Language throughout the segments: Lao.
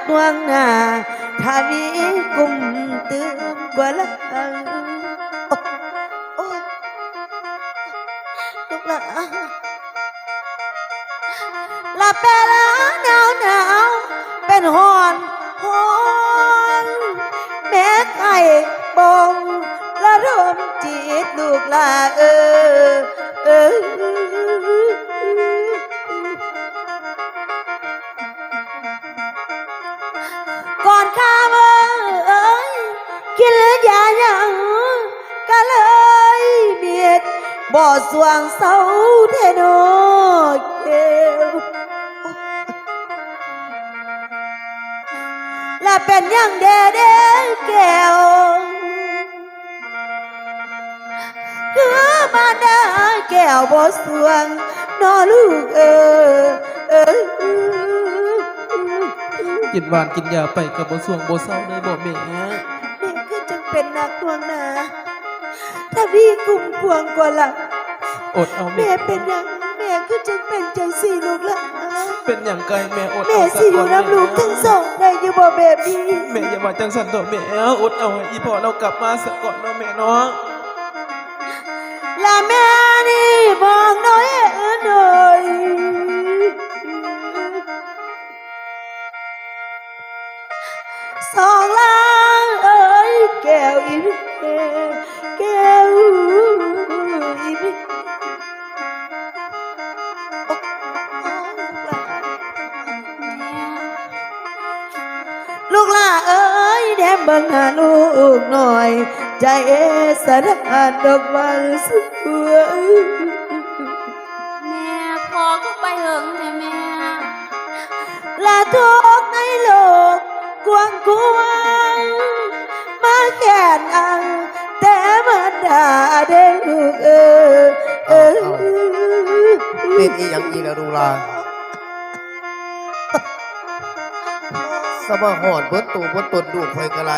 ໜ່ວງໜ້າ ຖ້າມີກຸ້ມຕື່ມກວ່າລະ ໂອ້ຍ ລູກຫຼານ ລະແປລະໜາວໜາວ ເປັນຮ້ອນຮ້ອນ ແມ່ໄຂ້ບົ່ງລະດົມຈິດລູກຫຼາເອີຍ ເອີຍ ກ່ອນຂ້າເອີຍ ກິນຢາຫຍັງກະເລີຍມິດ ບໍ່ສວ່າງເຊົາແທ້ນໍແກ້ວ ລະເປັນຫຍັງແດ່ແດ່ແກ້ວ ຄືມານດາແກ້ວບໍ່ສວ່າງນໍລູກເອີຍ ເອີຍ ກິນຫວານກິນຢາໄປກະບໍ່ສວ່າງບໍ່ເຊົາເລີຍບໍແມ່? ແມ່ຄືຈັ່ງເປັນໜັກໜ່ວງໜ້າ ທະວີກຸ້ມກວາງກວ່າລະ ອົດເອົາແມ່ ແມ່ເປັນຫຍັງ ແມ່ຄືຈັ່ງເປັນຈັ່ງຊີ້ລູກຫຼານ? ເປັນຫຍັງກະໃຫ້ແມ່ອົດເອົາ ແມ່ຊິຢູ່ນຳລູກທັງສອງໄດ້ຢູ່ບໍ່ແບບນີ້? ແມ່ຢ່າວ່າຈັ່ງຊັ້ນເຖາະແມ່ ອົດເອົາໃຫ້ອີ່ພໍ່ລາວກັບມາສາກ່ອນເນາະແມ່ເນາະ. ລະແມ່ນີ້ບອກໜ້ອຍເອີຍ ສອງລາງເອີຍ ແກ້ວອີ່ແມ່ ແກ້ວອີ່ແມ່ ລູກຫຼ້າເອີຍ ແນມເບິ່ງໜ້າລູກໜ້ອຍ ໃຈສະດານດອກບານສວຍ. ແມ່ ພໍ່ຄືໄປເຫິງແທ້ແມ່? ລະທຸກໃນໂລກກວ້າງຂວາງ ມາແຄ້ນອ້າງແຕ່ມານດາເດ້ລູກເອີຍ. ເອົ້າ ເອົ້າ ເປັນອີ່ຫຍັງອີກລະລູກຫຼ້າ? ສະມາຮ້ອນເບິດໂຕເບິດຕົນລູກຂ້ອຍກະໄດ້.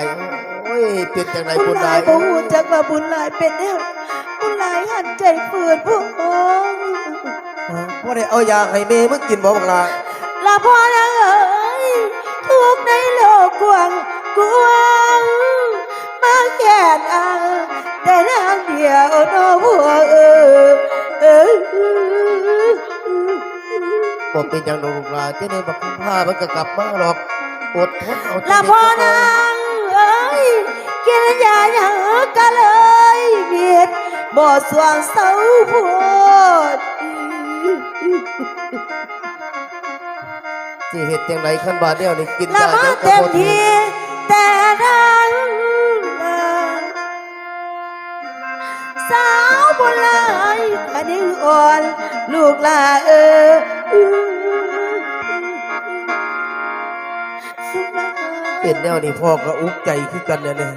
ໂອ້ຍ ເປັນຈັ່ງໃດບຸນຫຼາຍ ບຸນຫຼາຍບໍ່ຮູ້ຈັກວ່າບຸນຫຼາຍເປັນແນວ ບຸນຫຼາຍຫັນໃຈຝືດພວກ. ບໍ່ໄດ້ເອົາຢາໃຫ້ແມ່ມຶງກິນບໍ່ບັກຫຼ້າ? ລະພໍ່ນາງເອີຍ ທຸກໃນໂລກກວ້າງຂວາງ ມາແຄ້ນອ້າງແຕ່ນາງດຽວເນາະພໍ່ເອີຍ. ບໍ່ເປັນຫຍັງດອກລູກຫຼ້າ ຈັ່ງໃດບັກຄຳພາມັນກະກັບມາດອກ ອົດທົນເອົາ. ລະພໍ່ນາງເອີຍ ກິນຢາຫຍັງກະເລີຍມິດ ບໍ່ສວ່າງເຊົາໂພດ. ຊິເຮັດຈັ່ງໃດຄັນບາດແນວນີ້ ກິນຢາຫຍັງກະບໍ່ຖືກ ແຕ່ທາງ ສາວບຸນຫຼາຍກະດຶງອ່ອນ ລູກຫຼ້າເອີຍ. ເປັນແນວນີ້ພໍ່ກະອຸກໃຈຄືກັນແນວນີ້.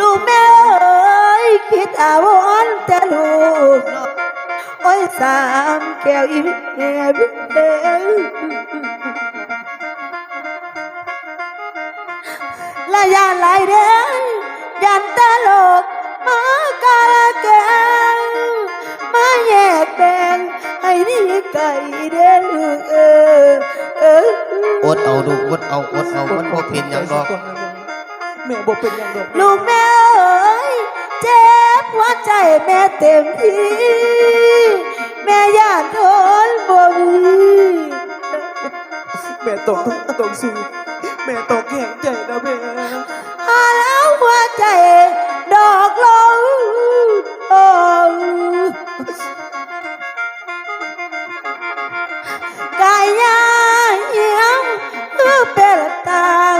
ລູກແມ່ເອີຍ ຄິດອາວອນແຕ່ລູກ ໂອ້ຍ ສາມແກ້ວອີ່ແມ່ເອີຍ. ລະຢ້ານຫຼາຍເດ້ ຢ້ານແຕ່ໂລກມາກາລະແກງ ມາແຍກແບ່ງໃຫ້ໜີໄກເດ້ລູກເອີຍ. ອົດເອົາລູກ ອົດເອົາ ອົດເອົາ ມັນບໍ່ເປັນຫຍັງດອກ ແມ່ບໍ່ເປັນຫຍັງດອກ. ລູກແມ່ເອີຍ ເຈັບຫົວໃຈແມ່ເຕັມທີ່ ແມ່ຢ້ານທົນບໍ່ໄຫວ. ແມ່ຕ້ອງ ຕ້ອງສູ້ ແມ່ຕ້ອງແຂງໃຈນະແມ່. ຫາແລ້ວຫົວໃຈດອກລົງ ໂອ້ ກາຍຍາຮຽງຄືເປັນຕາງ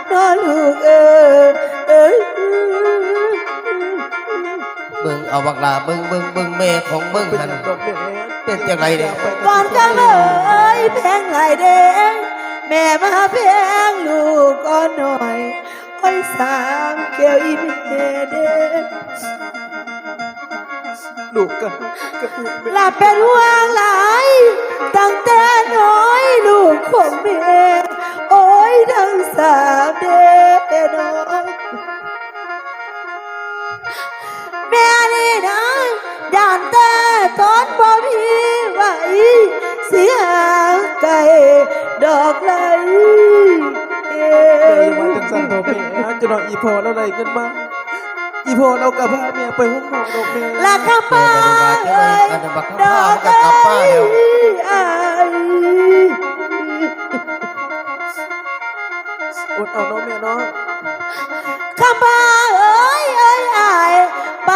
ເນາະລູກເອີຍ. ເບິ່ງເອົາບັກຫຼ້າ ເບິ່ງ ເບິ່ງ ເບິ່ງແມ່ຂອງເບິ່ງຫັ້ນ ເປັນຈັ່ງໃດເດ້? ກ່ອນກະເລີຍແພງຫຼາຍເດ້ ແມ່ມາແພງລູກອ່ອນໜ້ອຍ ໂອ້ຍ ສາມແກ້ວອີ່ແມ່ເດ້. ລູກກະ ກະ ລະເປັນຫ່ວງຫຼາຍຕັ້ງແຕ່ນ້ອຍລູກຂອງແມ່ ໂອ້ຍ ທັງສາມເດ້ນ້ອງ. ແມ່ນີ້ນະ ຢ້ານແຕ່ຕົນບໍ່ມີໄຫວ ຊິຫ່າງໄກດອກລະ ໂອ້ແມ່ ຈະໜ້ອຍອີ່ພໍ່ລາວໄດ້ເງິນມາ ອີ່ພໍ່ລາວກໍພາແມ່ໄປໂຮງໝໍດອກແມ່. ລະຄຳພາເອີຍ ດອກເອີຍ ອ້າຍ ອົດເອົາເນາະແມ່ເນາະ. ຄຳພາເອີຍ ເອີຍ ອ້າຍ ໄປ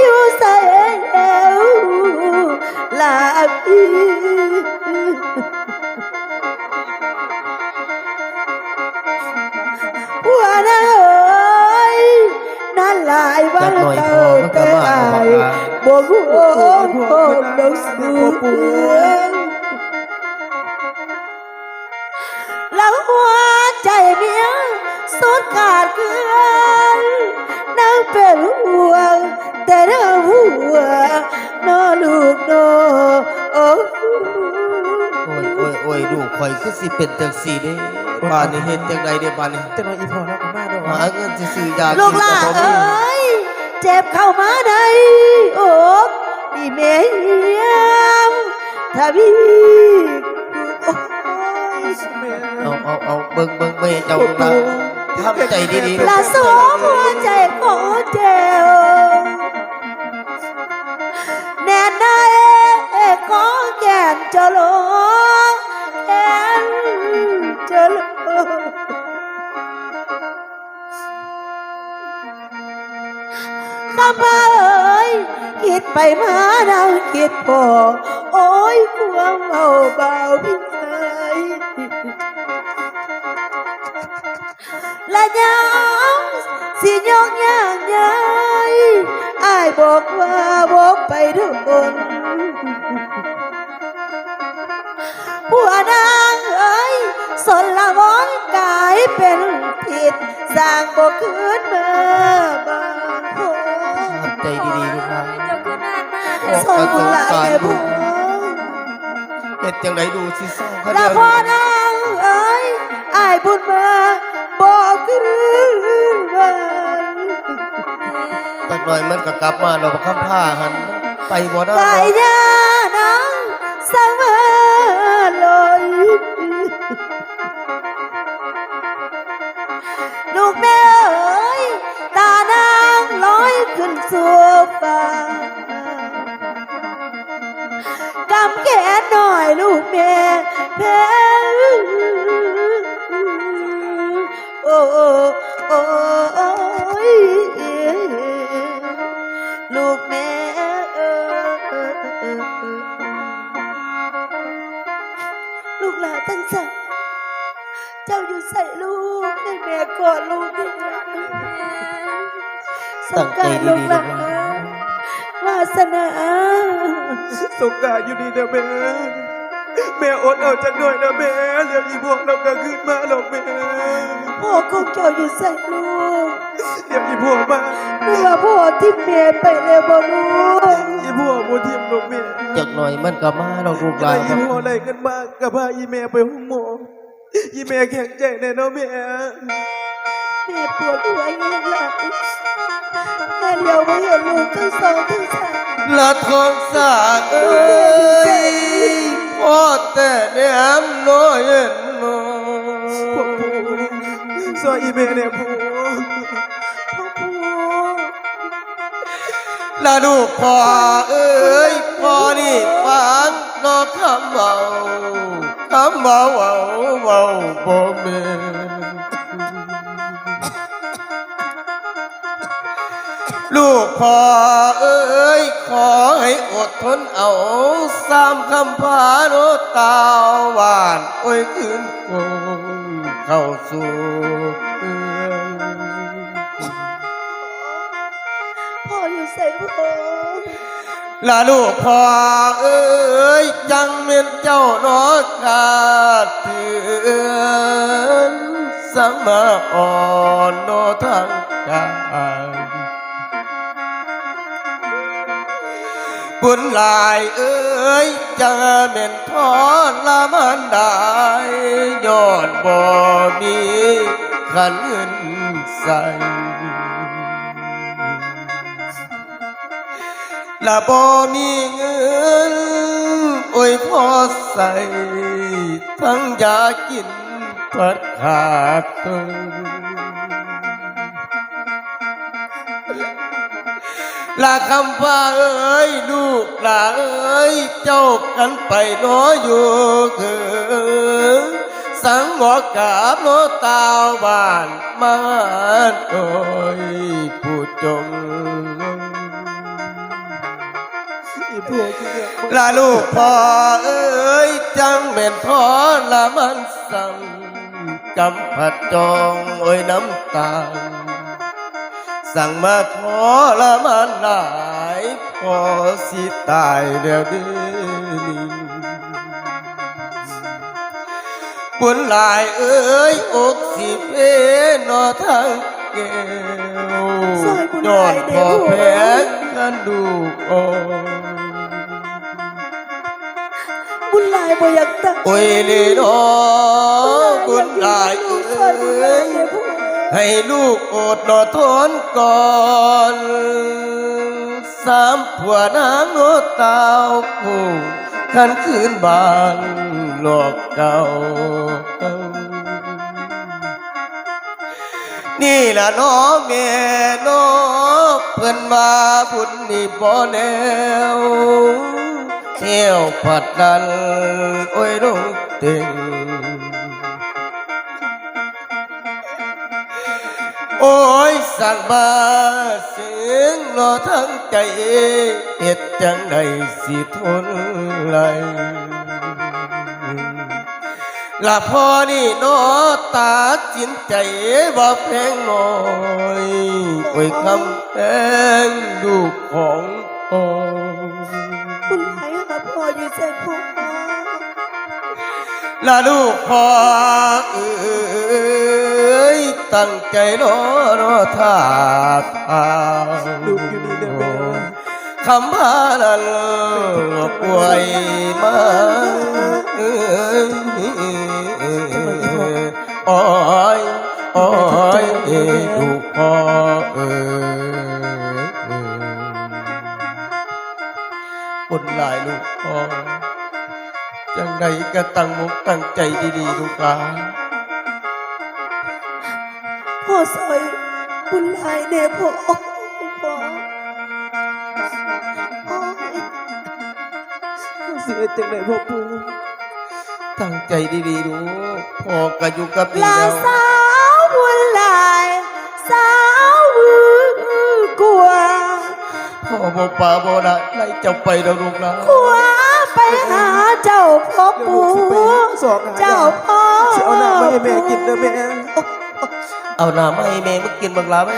ຢູ່ໃສແລ້ວລະ? ຜົວນາເອີຍ ນານຫຼາຍວັນເກີດແຕ່ອ້າຍ ບໍ່ຮູ້ໂອນໂອນດອກສວງ ລະຫົວໃຈເມຍສຸດຂາດເຄືອງ ນາງເປັນຫ່ວງແຕ່ເລື່ອງຜົວ ເນາະລູກເນາະ. ໂອ້ຍ ໂອ້ຍ ໂອ້ຍ ໂອ້ຍ ລູກຂ້ອຍຄືຊິເປັນຈັ່ງຊີ້ເດ້ ບາດນີ້ເຮັດຈັ່ງໃດເດ້ບາດນີ້? ຈັກໜ້ອຍອີ່ພໍ່ລາວກໍມາດອກ ຫາເງິນຊິຊື້ຢາກິນກໍບໍ່ມີ. ລູກຫຼ້າເອີຍ ເຈັບເຂົ້າມາໃນອົກ ອີ່ແມ່ຮຽມທະວີ ໂອ້ຍ ແມ່ ເອົາ ເອົາ ເອົາ ເບິ່ງ ເບິ່ງແມ່ເຈົ້າ ລູກຫຼ້າ ທຳໃຈດີໆ ລະສອງຫົວໃຈຂອງເຈົ້າ ແໜ້ນໃນຂອງແກ່ນຈະໂລ ແກ່ນຈະໂລ. ຄຳພາເອີຍ ຄິດໄປມານາງຄິດພໍ ໂອ້ຍ ຄວາມເວົ້າບ່າວພິໄສ ລະຍາມຊິຍົກຍ່າງຍ້າຍ ອ້າຍບອກວ່າບໍ່ໄປດົນ ຜົວນາງເອີຍ ສົນລະວອນກາຍເປັນພິດ ສ້າງບໍ່ຄືນມາບາງຄົນ. ໃຈດີໆ ລູກນາງ ເຈົ້າຄືນານມາແທ້ ສົນລະແມ່ບຸນ ເຮັດຈັ່ງໃດລູກຊິເຊົາຄະເດີ ລະພໍ່ນາງເອີຍ ອ້າຍບຸນມາບໍ່ຄືນມາ. ຈັກໜ້ອຍມັນກໍກັບມາດອກ ຄຳພາຫັ້ນ ໄປບໍ່ໄດ້ ກາຍຍານາງສັງວານລອຍ ລູກແມ່ເອີຍ ຕານາງລອຍຂຶ້ນສູ່ຟ້າ ກຳແຂນໜ້ອຍລູກແມ່ແພງ ໂອ້ ໂອ້ຍ ລູກແມ່ເອີຍ ລູກຫຼ້າຕັ້ງສັກ ເຈົ້າຢູ່ໃສລູກ? ໃຫ້ແມ່ກອດລູກແດ່. ສົງການ ລູກຫຼ້າ ວາສະນາ ສົງການຢູ່ນີ້ເດີແມ່. ແມ່ອົດເອົາຈັກໜ້ອຍນະແມ່. ດຽວອີ່ພວກລາວກໍຄືນມາດອກແມ່. ພໍ່ຂອງເຈົ້າຢູ່ໃສລູກ? ດຽວອີ່ພວກມາ. ຫຼືວ່າພໍ່ຖິ້ມແມ່ໄປແລ້ວບໍ່ລູກ? ອີ່ພວກບໍ່ຖິ້ມດອກແມ່. ຈັກໜ້ອຍມັນກໍມາດອກລູກຫຼ້າ. ອີ່ພວກໄດ້ເງິນມາກໍພາອີ່ແມ່ໄປໂຮງໝໍ. ອີ່ແມ່ແຂງໃຈແດ່ເນາະແມ່. ແມ່ປວດຫົວແຮງຫຼາຍ ແມ່ຫຼຽວບໍ່ເຫັນລູກທັງສອງທັງສາມ. ລະທອງສາເອີຍ ພໍແຕ່ແນມນ້ອຍເຫັນນ້ອຍ. ພໍ່ຜູ້ ຊ່ວຍອີ່ແມ່ແດ່ພໍ່. ພໍ່ຜູ້ ລະລູກພໍ່ເອີຍ ພໍ່ນີ້ຟັງເນາະຄຳເວົ້າ ຄຳເວົ້າເວົ້າ ເວົ້າບໍ່ແມ່ນ. ລູກພໍ່ເອີຍ ຂໍໃຫ້ອົດທົນເອົາ ສາມຄຳພາໂນຕາວຫວານ ໂອ້ຍ ຄືນຄົງເຂົ້າສູ່ເຮືອນ. ພໍ່ຢູ່ໃສພໍ່? ລະລູກພໍ່ເອີຍ ຈັ່ງແມ່ນເຈົ້າເນາະກາເຕືອນ ສັງມາອ່ອນເນາະທາງກາຍ. ບຸນຫຼາຍເອີຍ ຈັ່ງແມ່ນທໍລະມານໄດ້ ຍ້ອນບໍ່ມີຂັນເງິນໃຊ້. ລະບໍ່ມີເງິນ ໂອ້ຍ ພໍໃຊ້ ທັງຢາກິນພັດຂາດເຂີນ. ລາຄຳຟ້າເອີຍ ລູກຫຼາເອີຍ ເຈົ້າກັນໄປນໍຢູ່ເຖິງ ສັງບໍ່ກັບນໍຕ່າວບ້ານມາໂດຍຜູ້ຈົງ ອີ່ພໍ່ຄື ລາລູກພໍ່ເອີຍ ຈັ່ງແມ່ນທໍລະມານສ່ຳ ກຳພັດຈ່ອງໂອຍນ້ຳຕາ ສັງມາທໍລະມານຫຼາຍ ພໍ່ຊິຕາຍແລ້ວເດ້ນີ້ ບຸນຫຼາຍເອີຍ ອົກຊິເພນໍທາງແກ້ວ ຊ່ອຍບຸນຫຼາຍເດ້ ຍ້ອນພໍ່ແພງກັນລູກເອີຍ ບຸນຫຼາຍບໍ່ຢາກຕາຍ ໂອຍເລນໍ ບຸນຫຼາຍເອີຍ ໃຫ້ລູກອົດລໍທົນກ່ອນ ສາມຜົວນາງນໍຕ່າວ ຄົງຄັນຄືນບ້ານລອກເກົ່າ ນີ້ລະນໍແມ່ນໍ ເພິ່ນວ່າບຸນນີ້ບໍ່ແລ້ວ ແລ້ວພັດນັ້ນ ໂອຍ ລົງເຕັງ ໂອຍ ສັງມາເສັງນໍທາງໃຈ ເຮັດຈັ່ງໃດຊິທົນໄຫຼ ລະພໍ່ນີ້ນໍ ຕັດສິນໃຈວ່າແພງນ້ອຍ ໂອຍ ຄຳແພງລູກຂອງພໍ່ ບຸນຫຼາຍຫາພໍ່ຢູ່ໃສພໍ່ ລະລູກພໍ່ເອີຍ ຕັ້ງໃຈລໍລໍຖ້າ ຖ້າ ລູກຢູ່ນີ້ເດີແມ່ ຄຳພານັ້ນປ່ວຍມາ ໂອຍ ໂອຍ ລູກພໍ່ເອີຍ ບຸນຫຼາຍລູກພໍ່ ຈັ່ງໃດກະຕັ້ງອົກຕັ້ງໃຈດີໆ ລູກຫຼານ ພໍ່ຊ່ອຍບຸນຫຼາຍແດ່ພໍ່ ພໍ່ ພໍ່ຊິເຮັດຈັ່ງໃດພໍ່ປູ່ ຕັ້ງໃຈດີໆ ລູກ ພໍ່ກະຢູ່ກັບນີ້ແລ້ວ ລະສາວບຸນຫຼາຍ ສາວວືກວ່າ ພໍ່ບໍ່ປະບໍ່ລະໄລ່ເຈົ້າໄປດອກລູກຫຼານ ຄວ້າໄປຫາເຈົ້າພໍ່ປູ່ ເຈົ້າພໍ່ ຊິເອົານ້ຳມາໃຫ້ແມ່ກິນເດີແມ່ ເອົານ້ຳມາໃຫ້ແມ່ມຶງກິນບັກຫຼາ ໄວ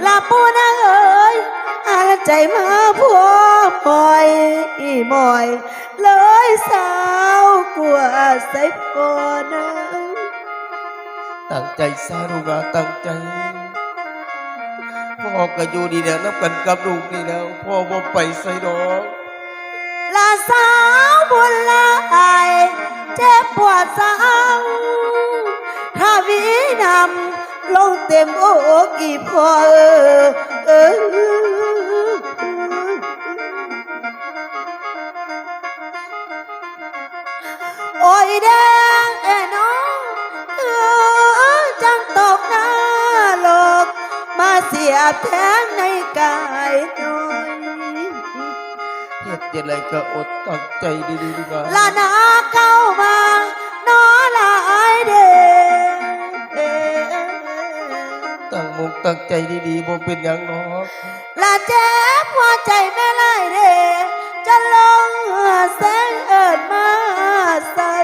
ໆ ລະປູ່ນາເອີຍ ອາໃຈມາພົວໝອຍ ໝອຍ ເລີຍສາວກວ່າໃສ່ພໍ່ນາ ຕັ້ງໃຈຊະລູກຫຼານ ຕັ້ງໃຈ ພໍ່ກະຢູ່ນີ້ແຫຼະ ນຳກັນກັບລູກນີ້ແລ້ວ ພໍ່ບໍ່ໄປໃສດອກ ລະສາວບຸນຫຼາຍ ເຈັບປວດສັງ ທະວີນ້ຳລົງເຕັມອົກອີ່ພໍ່ເອີຍ ໂອຍແດ່ນໍ ຄືຈັ່ງຕົກນະລົກ ມາສຽບແທງໃນກາຍນ້ອຍ ເຮັດຈັ່ງໃດກະອົດຕັ້ງໃຈດີໆ ລະນາເຂົ້າມານໍຫຼາຍເດ ຕັ້ງອົກຕັ້ງໃຈດີໆ ບໍ່ເປັນຫຍັງດອກ ລະເຈັບຫົວໃຈແມ່ຫຼາຍເດ ຈະລົງແສງເອີ້ນມາໃສ່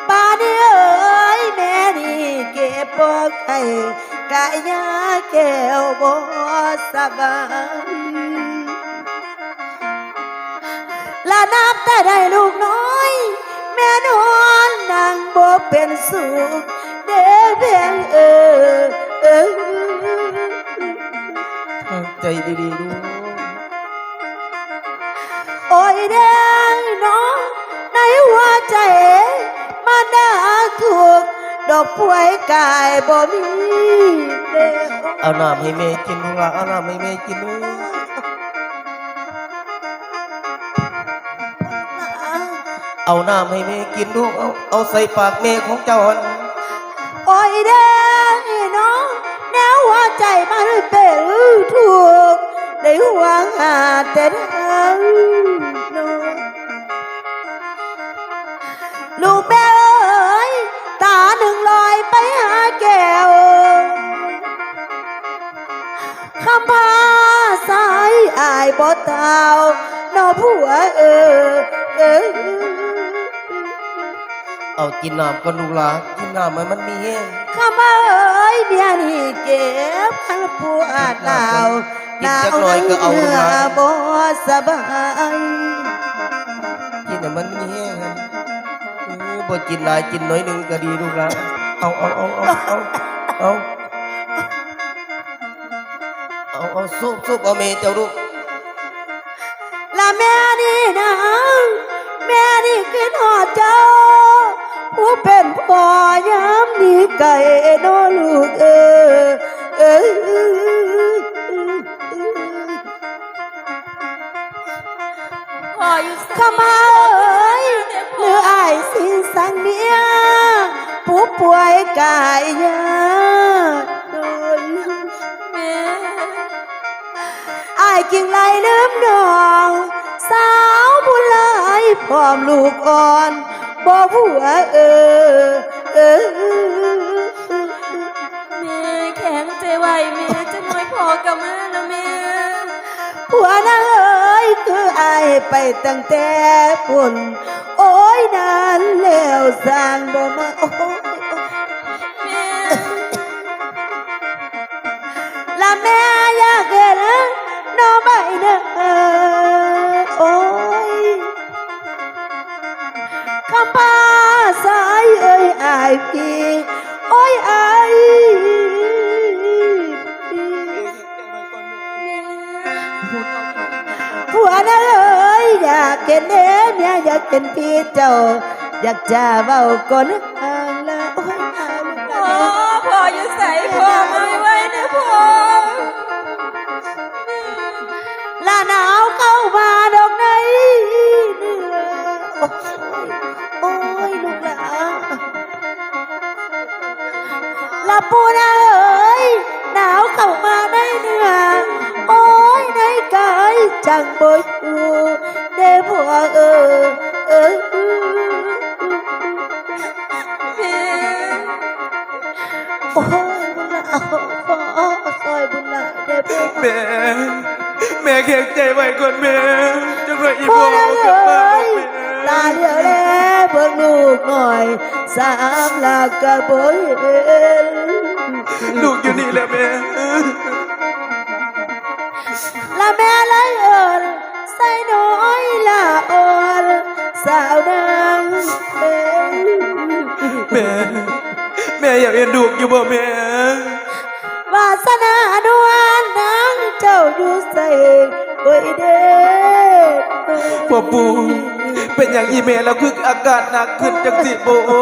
ບາດນີ້ເອີຍ ແມ່ນີ້ເກັບບໍ່ໄຂ້ ກະຍາແກ້ວບໍ່ສະບາຍ ລະນັບແຕ່ໄດ້ລູກນ້ອຍ ແມ່ນອນນັ່ງບໍ່ເປັນສຸກເດ້ແພງເອີຍ ຕັ້ງໃຈດີໆ ລູກ ໂອຍແດ່ນໍ ໃນຫົວໃຈມານດາທຸກ ດອກປ່ວຍກາຍບໍ່ມີແລ້ວ ເອົານ້ຳໃຫ້ແມ່ກິນລູກຫຼານ ເອົານ້ຳໃຫ້ແມ່ກິນລູກ ເອົານ້ຳໃຫ້ແມ່ກິນລູກ ເອົາ ເອົາໃສ່ປາກແມ່ຂອງເຈົ້າຫັ້ນ ໂອຍແດ່ນໍ ແນວຫົວ ໃຈມັນເປັນທຸກ ໄດ້ຫວງຫາແຕ່ເທິງເນາະ ລູກແມ່ເອີຍ ຕາໜຶ່ງລອຍໄປຫາແກ້ວ ຄຳພາຊາຍອາຍບໍ່ເຕົາເນາະຜົວເອີຍ. ເອົາກິນນ້ຳກ່ອນລູກຫຼານ ກິນນ້ຳໃຫ້ມັນມີແຮງ. ຄຳພາເອີຍ ເມຍນີ້ເຈັບຄັນປວດຮ້າວ ກິນຈັກໜ້ອຍກໍເອົາລູກຫຼານ ໜາວເໜື່ອບໍ່ສະບາຍ ກິນໃຫ້ມັນມີແຮງ. ເອີ ບໍ່ກິນຫຼາຍ ກິນໜ້ອຍໜຶ່ງກໍດີລູກຫຼານ. ເອົາ ເອົາ ເອົາ ເອົາ ເອົາ ເອົາ ສູບ ສູບເອົາແມ່ເຈົ້າລູກ. ລະແມ່ນີ້ນາ ແມ່ນີ້ຄິດຮອດເຈົ້າ ຜູ້ເປັນພໍ່ຍາມນີ້ໄກເນາະລູກເອີຍ. ພໍ່ຢູ່ໃສ? ຄຳພາເອີຍ ຫຼືອ້າຍຊິສັງເມຍ ຜູ້ປ່ວຍກາຍຍາກ. ແມ່ ອ້າຍຈຶ່ງໄລ່ລືມນ້ອງສາວບຸນຫຼາຍ ພ້ອມລູກອ່ອນບໍ່ຜົວເອີຍ. ແມ່ແຂງໃຈໄວ້ແມ່ ຈັກໜ້ອຍພໍ່ກໍມາແລ້ວແມ່. ຜົວນາເອີຍ ຄືອ້າຍໄປຕັ້ງແຕ່ພຸ້ນ ໂອ້ຍ ນານແລ້ວຊ່າງບໍ່ມາ ໂອ້ຍ ແມ່ ລະແມ່ຢາກເຫັນໜໍ່ໃບນາ ໂອ້ຍ ຄຳພາຊາຍເອີຍ ອ້າຍພີ່ ໂອ້ຍ ອ້າຍ ຜົວນາເອີຍ ຢາກເຫັນເດ້ ເມຍຢາກເຫັນພີ່ເຈົ້າ ຢາກຈະເວົ້າກ່ອນນາງລາ ໂອ້ຍ ພໍ່ຢູ່ໃສ? ພໍ່ມາໄວໆເດີພໍ່. ລະໜາວເຂົ້າມາດອກໃນເໜືອ ໂອ້ຍ ໂອ້ຍ ລູກຫຼາ ລະປູນາເອີຍ ໜາວເຂົ້າມາໃນເໜືອ ໂອ້ຍ ໃນກາຍຈັ່ງບໍ່ຢູ່ເດ້ພໍ່ເອີຍ. ແມ່ ໂອ້ຍ ບຸນຫຼາ ພໍ່ ຊ່ອຍບຸນຫຼາແດ່ພໍ່. ແມ່ ແມ່ແຂງໃຈໄວ້ກ່ອນແມ່ ຈັກໜ້ອຍອີ່ພໍ່ກໍກັບມາດອກແມ່. ຕາຫຼຽວແລເບິ່ງລູກໜ້ອຍ ສາມລາກະບໍ່ເຫັນ ລູກຢູ່ນີ້ແຫຼະແມ່. ລະແມ່ເລີຍເອີ້ນ ໃສ່ນ້ອຍລະອ່ອນສາວນາງເອີຍ. ແມ່ ແມ່ຢາກເຫັນລູກຢູ່ບໍ່ແມ່? ວາສະນານວນນາງເຈົ້າຢູ່ໃສໂອຍເດ້. ພໍ່ປູ່ ເປັນຫຍັງອີ່ແມ່ລາວຄືອາການໜັກຂຶ້ນຈັ່ງຊີ້ບໍ? ໂອ້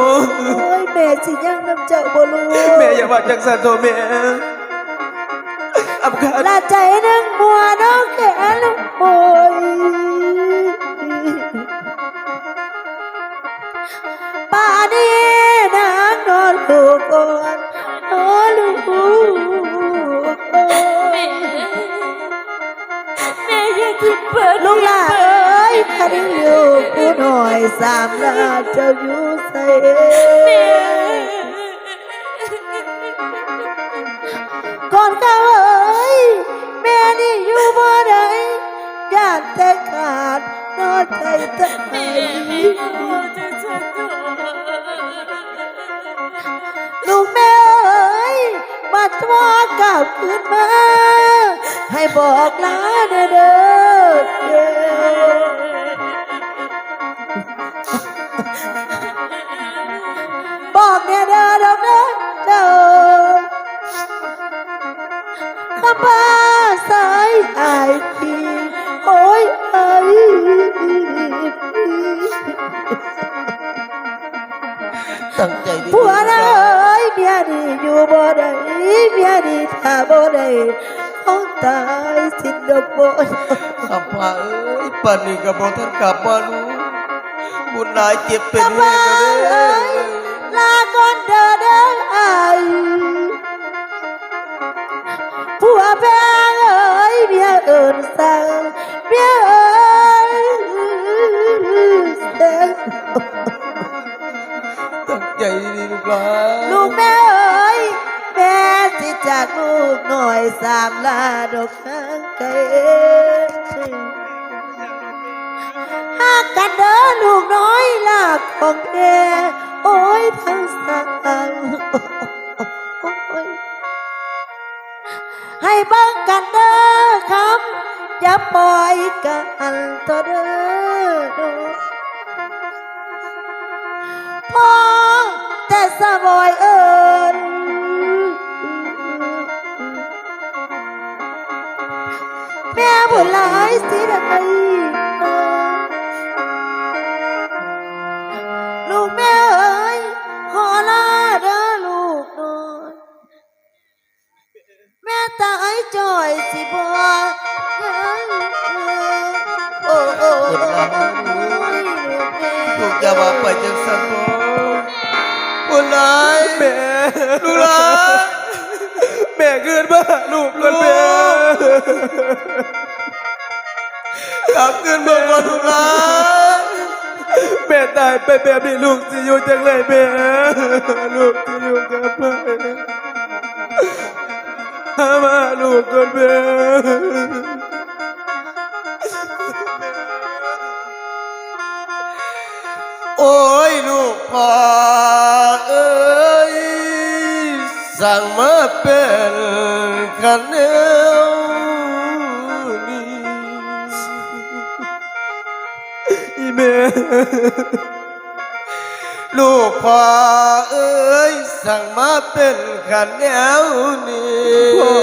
ຍ ແມ່ຊິຍັງນຳເຈົ້າບໍ່ລູກ? ແມ່ຢ່າວ່າຈັ່ງຊັ້ນເຖາະແມ່. ອຳຄາດ ລະໃຈໜຶ່ງມົວນອກແຂນໂອຍ ປານນີ້ນາງນອນລູກອ່ອນ ນອນລູກອ່ອນ. ແມ່ ແມ່ຢ່າຖິ້ມເພິ່ນ ລູກຫຼາເອີຍ ຄັນລູກຜູ້ນ້ອຍສາມລາເຈົ້າຢູ່ໃສ? ແມ່ ກ່ອນເຂົາເອີຍ ແມ່ນີ້ຢູ່ບໍ່ໄດ້ ຢ້ານແຕ່ຂາດນອນໃຈຕາຍ. ແມ່ ແມ່ຢ່າເວົ້າຈັ່ງຊັ້ນເຖາະ ລູກແມ່ເອີຍ ມາທວງກັບຄືນມາ ໃຫ້ບອກລາແດ່ເດີ ບອກແດ່ເດີ ດອກເດີ ເດີ ຄຳພາຊາຍອ້າຍພີ່ ໂອ້ຍ ອ້າຍ ຕັ້ງໃຈດີໆ ຜົວນາເອີຍ ເມຍນີ້ຢູ່ບໍ່ໄດ້ ເມຍນີ້ຖ້າບໍ່ໄດ້ ຄງຕາຍສິ້ນດອກໂບຍ. ຄຳພາເອີຍ ປານນີ້ກໍບໍ່ທັນກັບມາລູກ ບຸນຫຼາຍເຈັບເປັນແຮງແລ້ວເດີ. ຄຳພາເອີຍ ລາກ່ອນເດີ ເດີອ້າຍ. ແພງເອີຍ ເມຍເອີ້ນສັ່ງ ເມຍເອີ້ນສັ່ງ. ຕັ້ງໃຈດີໆ ລູກຫຼານ. ລູກແມ່ເອີຍ ແມ່ຊິຈາກລູກນ້ອຍ ສາມລາດອກຫ່າງໄກ. ຮັກກັນເດີລູກນ້ອຍ ລາຂອງແມ່. ໂອ້ຍ ທັງສາມ ໂອ້ຍ ໃຫ້ເບິ່ງກັນເດີຄຳ ຢ່າປ່ອຍກັນເທື່ອເດີ. ພໍແຕ່ສະຫວອຍເອີ້ນ ແມ່ບຸນຫຼາຍຊິໄດ້ ລູກແມ່ເອີຍ ຂໍລາເດີລູກນ້ອຍ ແມ່ຕາຍຈ້ອຍຊິບໍ່ ໂອ້ ໂອ້ ໂອ້ ລູກແມ່ ລູກຢ່າວ່າໄປຈັ່ງຊັ້ນເນາະ ບຸນຫຼາຍ ແມ່ ລູກຫຼານ ແມ່ຄືນມາຫາລູກກ່ອນແມ່ ກັບຄືນມາກ່ອນລູກຫຼານ ແມ່ຕາຍໄປແບບນີ້ ລູກຊິຢູ່ຈັ່ງໃດແມ່ ລູກຊິຢູ່ກັບໃຜ ຫາມາລູກກ່ອນແມ່. ໂອ້ຍ ລູກພໍ່ເອີຍ ຊ່າງມາເປັນຄັນແນວນີ້ ອີ່ແມ່ ລູກພໍ່ເອີຍ ຊ່າງມາເປັນຄັນແນວນີ້ ພໍ່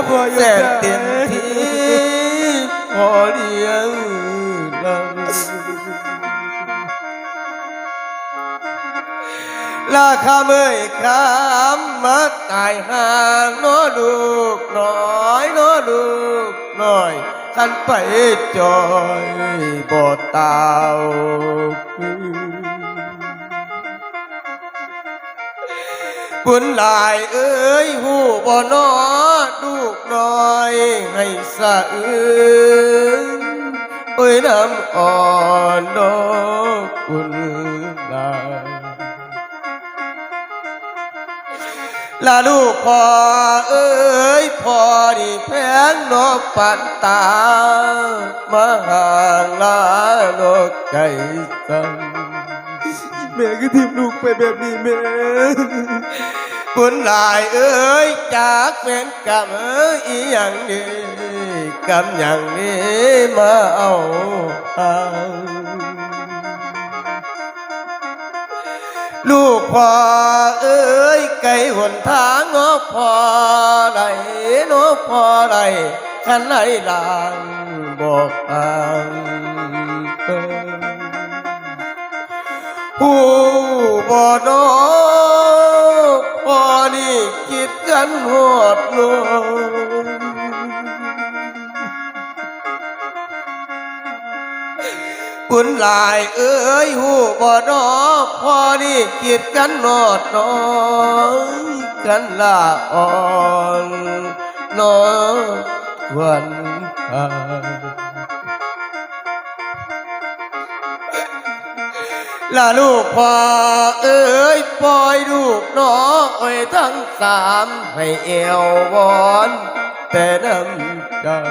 ພໍ່ຢູ່ໃສ ແສນເຕັມທີ່ພໍ່ລ້ຽງນຳ ລາຄຳເອີຍ ຄຳມາຕາຍຫ່າງເນາະ ລູກນ້ອຍເນາະ ລູກນ້ອຍ ຄັນໄປຈ່ອຍບໍ່ຕາວ. ບຸນຫຼາຍເອີຍ ຮູ້ບໍ່ເນາະ ລູກນ້ອຍໃຫ້ສະອຶງ ໂອ້ຍ ນ້ຳອ່ອນເນາະ ບຸນຫຼາຍ. ລາລູກພໍ່ເອີຍ ພໍ່ນີ້ແພງເນາະ ປານຕາມາຫ່າງລາເນາະ ໄກຈັງ ແມ່ຄືຖິ້ມລູກໄປແບບນີ້ແມ່ ບຸນຫຼາຍເອີຍ ຈັກແມ່ນກຳອີ່ຫຍັງນີ້ ກຳຫຍັງນີ້ມາເອົາເຮົາ ລູກພໍ່ເອີຍ ໄກຫົນທາງເນາະພໍ່ໄດ້ ເນາະພໍ່ໄດ້ ຄັນໄດ້ລາງບອກທາງ ຮູ້ບໍ່ເນາະ ພໍ່ນີ້ຄິດກັນຮອດໂລກ ບຸນຫຼາຍເອີຍ ຮູ້ບໍ່ເນາະ ພໍ່ນີ້ຄິດກັນຮອດນ້ອຍ ຄັນລາອ່ອນນ້ອຍ ຄວັນຕາ ລາລູກພໍ່ເອີຍ ປ່ອຍລູກນ້ອຍທັງສາມ ໃຫ້ແອວວອນແຕ່ນຳເຈົ້າ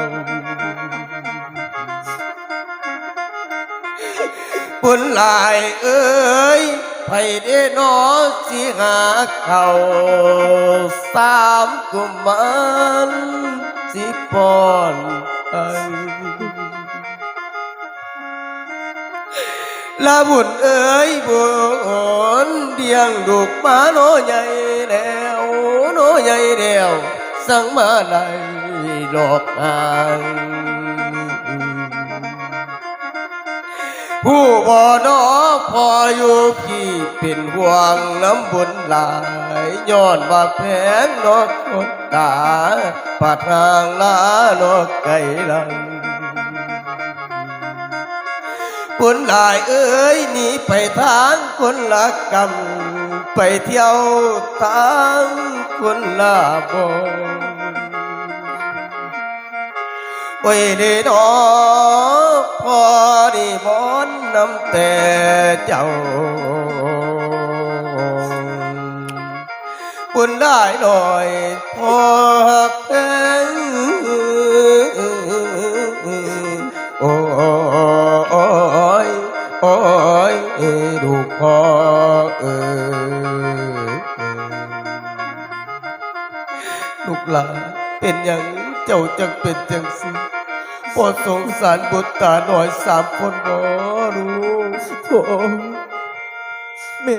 ບຸນຫຼາຍເອີຍ ໃຜເດເນາະ ຊິຫາເຂົ້າສາມກຸມມານ ຊິປ້ອນໃຫ້ ລາບຸນເອີຍບຸນ ລ້ຽງລູກມາເນາະໃຫຍ່ແລ້ວ ເນາະໃຫຍ່ແລ້ວ ສັ່ງມາໄດ້ດອກຫາງ ຮູ້ບໍ່ເນາະ ພໍ່ຢູ່ພີ້ເປັນຫ່ວງນຳບຸນຫຼາຍ ຍ້ອນວ່າແພງເນາະຄົນຕາ ປາດຫ່າງລາເນາະໄກຫຼັງ ບຸນຫຼາຍເອີຍ ໜີໄປທາງຄົນລະກຳ ໄປທ່ຽວທາງຄົນລະບ່ອນ ໂອ້ຍເດເນາະ ພໍ່ນິມົນນຳແຕ່ເຈົ້າ ບຸນຫຼາຍໜ້ອຍພໍ່ຮັກແພງ ໂອ້ຍ ໂອ້ຍ ລູກພໍ່ເອີຍ. ລູກຫຼານ ເປັນຫຍັງເຈົ້າຈັ່ງເປັນຈັ່ງຊີ້? ບໍ່ສົງສານບຸດຕານ້ອຍສາມຄົນບໍລູກ? ພໍ່ ແມ່